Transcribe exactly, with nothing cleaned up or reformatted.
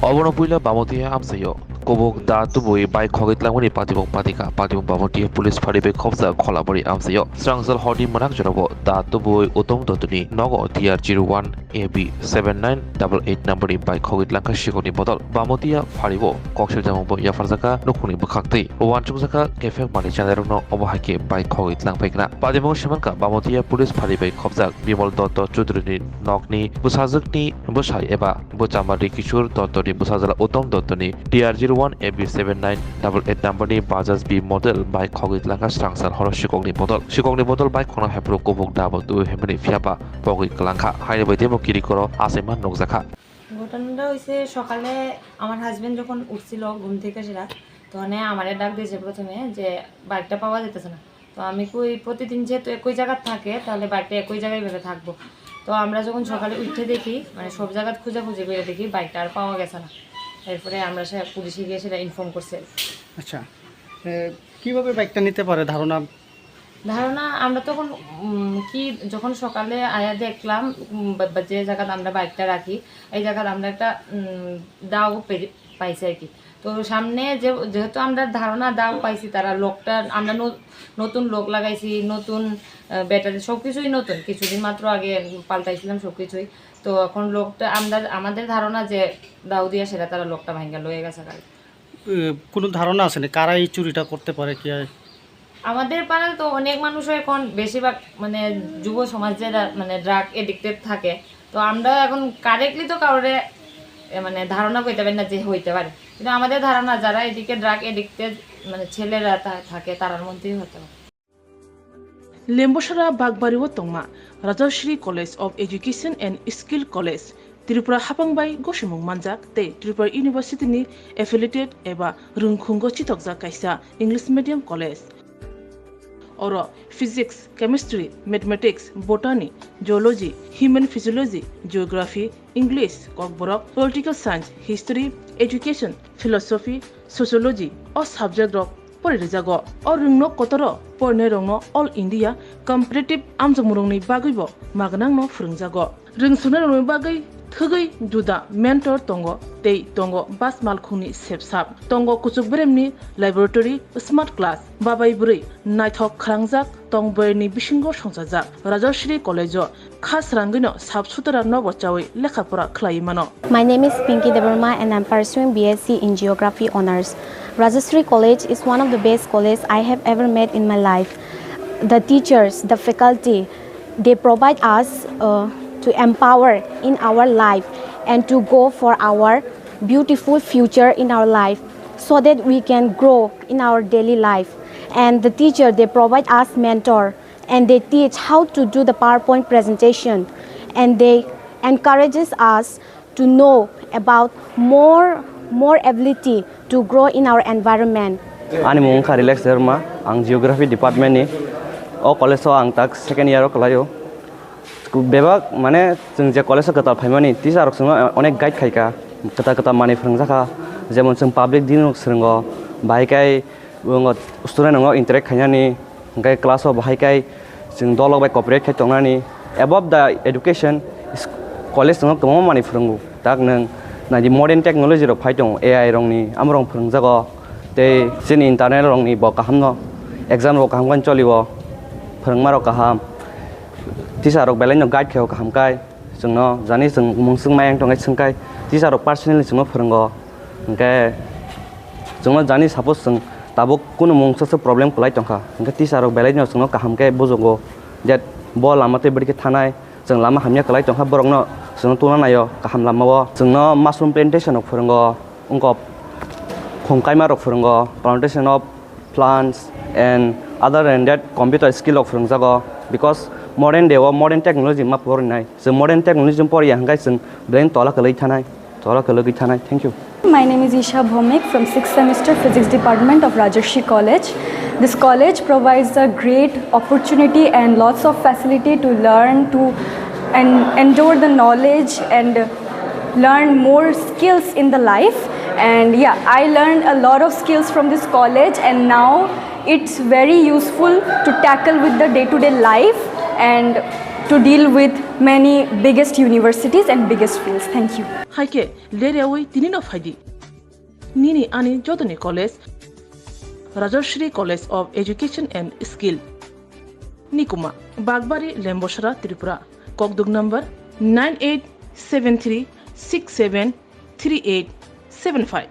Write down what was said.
Obono puila Bamotiya amchaio kubuk da tubui bai khogwi tlangmani patimung patikha. Patimung Bamotiya police phari bai khobjak Kholabari amchaio. Srangsal horni mwnak jorabo da tubui Uttom Dottoni nogo T R zero one A B seven nine double eight number ni bai khogwi tlangkha sikokni bodol. Bamotiya phario kok sirjamungbo yapharjakha nukhungni bwkhak twi. Uansukjakha kephek manwi chanairokno obo hai khe bai khogwi tlangphaikha. Patimung simankha Bamotiya police phari bai khobjak Bimal Dotto Chudhuri ni nokni bwsajwkni bwsai eba Bo Chamari Kishore Dotto ni bwsajwla Uttom Dotto ni T R zero one A B seven nine double eight number ni Bajaj B model bike khogwi tlangkha srangsal horo sikokni bodol. Sikokni bodol bike khogna haphuru kubuk dabo twi himani phiyaba pogwi kwlangkha. Haini bai temo kirikoro achaima nukjakha. ঘটনাটা হয়েছে সকালে আমার হাজবেন্ড যখন উঠছিল ঘুম থেকে সেটা, তখন আমারে ডাক দিয়েছে প্রথমে যে বাইকটা পাওয়া যেতেছে না। তো আমি কই, প্রতিদিন যেহেতু একই জায়গায় থাকে, তাহলে বাইকটা একই জায়গায় এভাবে থাকবো। তো আমরা যখন সকালে উঠে দেখি, মানে, সব জায়গা খোঁজাখুঁজি করে দেখি, বাইকটা আর পাওয়া গেছে না। এরপরে আমরা সে পুলিশে গিয়ে সেটা ইনফর্ম করছি। আচ্ছা, এ, কিভাবে বাইকটা নিতে পারে ধারণা? ধারণা আমরা তখন, উম, কি, যখন সকালে আয়া দেখলাম, উম, বা, বা যে জায়গাতে আমরা বাইকটা রাখি, এই জায়গাতে আমরা একটা, উম, দাও পে-, পাইছি আর কি। তো সামনে যে, যেহেতু আমরা ধারণা দাও পাইছি, তারা লকটা, আমরা ন-, নতুন লক লাগাইছি, নতুন, আহ, ব্যাটারি, সবকিছুই নতুন। কিছুদিন মাত্র আগে পাল্টাইছিলাম সবকিছুই। তো এখন লকটা আমরা, আমাদের ধারণা যে দাও দিয়া সেটা তারা লকটা ভাঙ্গা লয়ে গেছে আর কি। এ, কোনো ধারণা আছে নি কারা এই চুরিটা করতে পারে কি? আমাদের পাড়ায় তো অনেক মানুষও এখন বেশিরভাগ, মানে, যুব সমাজ যারা, মানে, ড্রাগ এডিক্টেড থাকে, তো আমরা এখন কারেক্টলি তো কারোরে, এ, মানে, ধারণা করতে পারি না যে হইতে পারে, কিন্তু আমাদের ধারণা যারা এদিকে ড্রাগ এডিক্টেড, মানে, ছেলেরা থা-, থাকে, তারার মধ্যেই হতে পারে। Lembosora Bagbario tongma Rajashree College of Education and Skill College, Tripura hapang bai gosimung manjak tei Tripura University ni affiliated eba rwngkhungo chithokjak kaisa English medium college. Oro physics, chemistry, mathematics, botany, geology, human physiology, geography, English, Kokborok, political science, history, education, philosophy, sociology o subject rok pori rijago. O rwngno kotoro porinai rokno All India competitive amjokmung rokni bagwi bo magnang no phwrwngjago. Rwngsunai rokni bagwi thwgwi juda mentor tongo tei tongo bas malkhungni sepsap. Tongo kuchuk beremni laboratory, smart class, babai bwrwi naithok khwrangjak tong bwrwini bisingo songchajak Rajashree College o kha srangwino sap sutra nobo chawi lekha pora khlai mano. My name is Pinky Debbarma and I'm pursuing B S C in Geography Honours. Rajashree College is one of the best college I have ever met in my life. The teachers, the faculty, they provide us, uh, to empower in our life and to go for our beautiful future in our life, so that we can grow in our daily life. And the teacher, they provide us mentor and they teach how to do the PowerPoint presentation, and they encourages us to know about more, more ability to grow in our environment. Ani mung wngkha Relax Debbarma, ang Geography Department ni. O college o ang tak second year o kwlaio. Bebak, mane, chwng je college o kwtal phaimani, teacher rok chwngno onek guide khaikha, kwtal kwtal manwi phwrwngjakha, jemon chwng public din rok swrwngo, bahai khe student rokno interact khainani, hwnkhe class o bahai khe chwng dolok bai cooperate khai tongnani. Above the education, college chwngno kwbangma manwi phwrwngo. Tak nwng naidi modern technology rok phai tongo, A I rokni, amorok phwrwngjago. Tei chini internal rokni bo kaham no, exam rok kaham khe cholio, phwrwngma rok kaham, teacher rok belai no guide khaio kaham kai, chwngno jani chwng mungswk mayang tongkhe swngkai, teacher rok personally chwngno phwrwngo. Hwnkhe chwngno jani suppose chwng tabuk kunu mungsa se problem kwlai tongkha, hwnkhe teacher rok belai no chwngno kaham khe bujugo, je bo lama tei bwrwi khe thanai, chwng lama hamya kwlai tongkha, borokno chwngno tungna naio kaham lamao. Chwngno mushroom plantation rok phwrwngo, wngkok khum kaima rok phwrwngo, plantation of plants and other than that computer skill rok phwrwngjago, because modern day o modern technology ma porinai. Chwng modern technology poriya hwnkhe chwng belai tola kwlwi thanai, tola kwlwi thanai. Thank you. My name is Isha Bhomik from sixth semester Physics Department of Rajashree College. This college provides a great opportunity and lots of facility to learn, to and endure the knowledge and learn more skills in the life. And yeah, I learned a lot of skills from this college, and now it's very useful to tackle with the day-to-day life. And to deal with many biggest universities and biggest fields. Thank you. Hai khe leryawi tini no phaidi. Nini ani jotoni college, Rajashri College of Education and Skill, Nikuma, Bagbari, Lembosra, Tripura. Kokduk number nine eight seven three six seven three eight seven five.